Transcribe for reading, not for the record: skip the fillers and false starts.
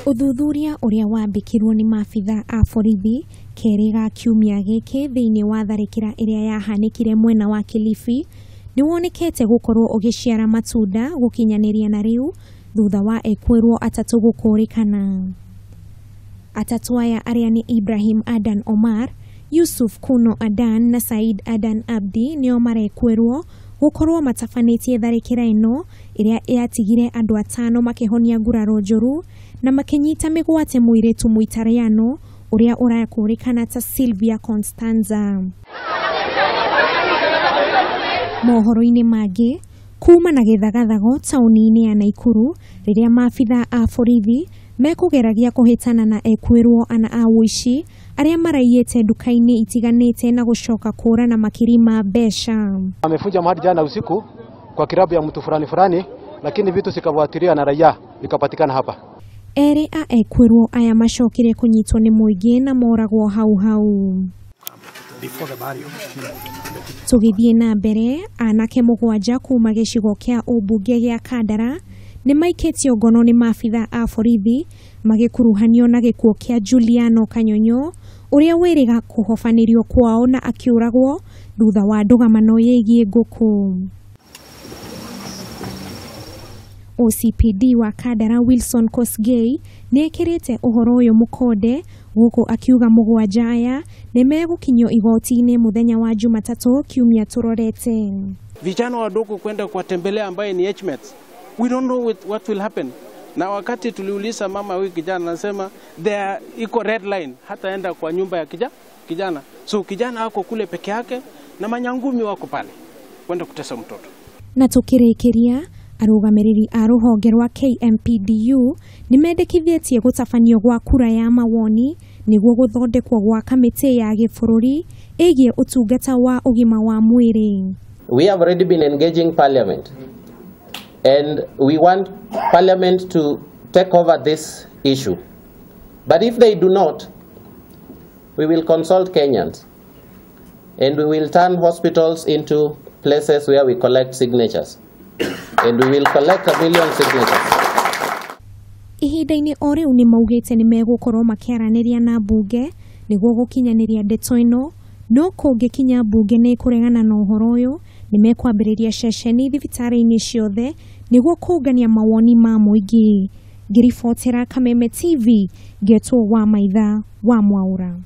Ũthuthuria ũrĩa wambĩkirwo nĩ maabitha a borithi kerĩ ga kiumia gĩkĩ thĩinĩ wa tharĩkĩra ĩrĩa yahanĩkire mwena wa Kilifi nĩ wonekete gũkorwo ũgĩciara matunda gũkinyanĩria na rĩu thutha wa ekwĩrwo atatũ gũkũrĩkana. Atatũ aya arĩa nĩ Ibrahim Adan Omar, Yusuf Kuno Adan na Said Adan Abdi nĩo marekwĩrwo gũkorwo matabanĩtie tharĩkĩra ĩno ĩrĩa yatigire andũ atano makĩhonia nguraro njũru na makĩnyita mĩgwate mũirĩtu Mũitaliano ũrĩa ũrakũrĩkana ta Silvia Constanza. Mohoro-inĩ mangĩ, kuma na gĩthagathago taũni-inĩ ya Naikuru rĩrĩa maabitha a borithi mekũgeragia kũhĩtana na ekwĩrwo ana a ũici arĩa maraiyĩte nduka-inĩ itiganĩte na gũcoka kũra na makiri ma mbeca. Amefunja mahali jana usiku kwa kirabu ya mtu fulani fulani, lakini vitu sikafuatilia na raia vikapatikana hapa. Erĩ a ekwĩrwo aya macokire kũnyitwo nĩ mũingĩ na moragwo hau hau. Tũgĩthiĩ na mbere, anake mũgwanja kuma gĩcigo kĩa ũmbunge gĩa Kandara nĩ maikĩtio ngono nĩ maabitha a borithi magĩkuruhanio na gĩkuũ kĩa Juliano Kanyonyo ũrĩa wĩrĩga kũhobanĩrio kwao na akĩũragwo thutha wa ndũgamano yĩgiĩ ngũkũ. OCPD wa Kandara Wilson Kosgei nĩ ekĩrĩte ũhoro ũyũ mũkonde gũkũ akiuga mũgwanja aya nĩ megũkinyio igoti-inĩ mũthenya wa Jumatatũ kiumia tũrorete. Vijana wadogo kwenda kuwatembelea ambaye ni age-mates. We don't know what will happen. Na wakati tuliuliza mama huyu kijana anasema there iko red line, hataenda kwa nyumba ya kijana. So kijana ako kule peke yake na manyangumi wako pale kwenda kutesa mtoto. Na tukirikiria arũgamĩrĩri a rũhonge rwa KMPDU nĩ mendekithĩtie gũtabanio gwa kura ya mawoni nĩguo gũthondekwo gwa kamĩtĩ ya gĩbũrũri ĩgiĩ ũtungata wa ũgima wa mwĩrĩ. We have already been engaging Parliament and we want Parliament to take over this issue. But if they do not, we will consult Kenyans and we will turn hospitals into places where we collect signatures. And we will collect 1 million signatures. Ihinda-inĩ o rĩu nĩ maugĩte nĩ megũkorwo makĩaranĩria na mbunge nĩguo gũkinyanĩria ndeto ĩno, no kũngĩkinya mbunge nĩ ĩkũregana na ũhoro ũyũ nĩ mekwambĩrĩria ceceni thibitarĩ-inĩ ciothe nĩguo kũngania mawoni ma mũingĩ. Ngĩribotera Kameme TV, ngetwo wa Maitha wa Mwaura.